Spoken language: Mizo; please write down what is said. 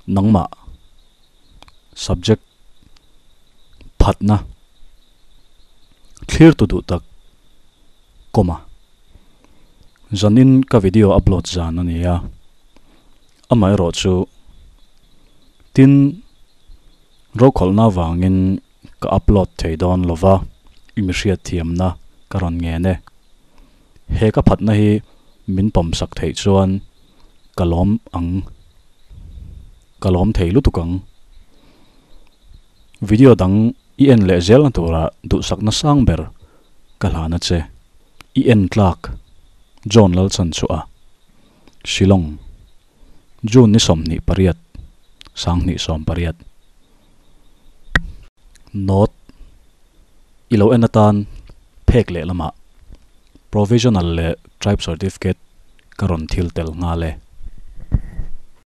Nangmah subject phatna thlir tu duh tak comma zanin ka video upload zan a ni a amaherawh chu tin rokhawlhna avangin ka upload thei dawn lova i mi hriatthiamna ka rawn ngen e. He ka phatna hi min pawmsak theih chuan ka lawm ang, ka lawm thei lutuk ang. Video dang i en leh zelna tura duhsakna sang ber ka hlan a che. I en tlak John Lalchanchhuah, Shillong, June ni 28, 2018. Note, I lo en atan phek lehlamah Provisional leh Tribe Certificate ka rawn thil tel nghal e.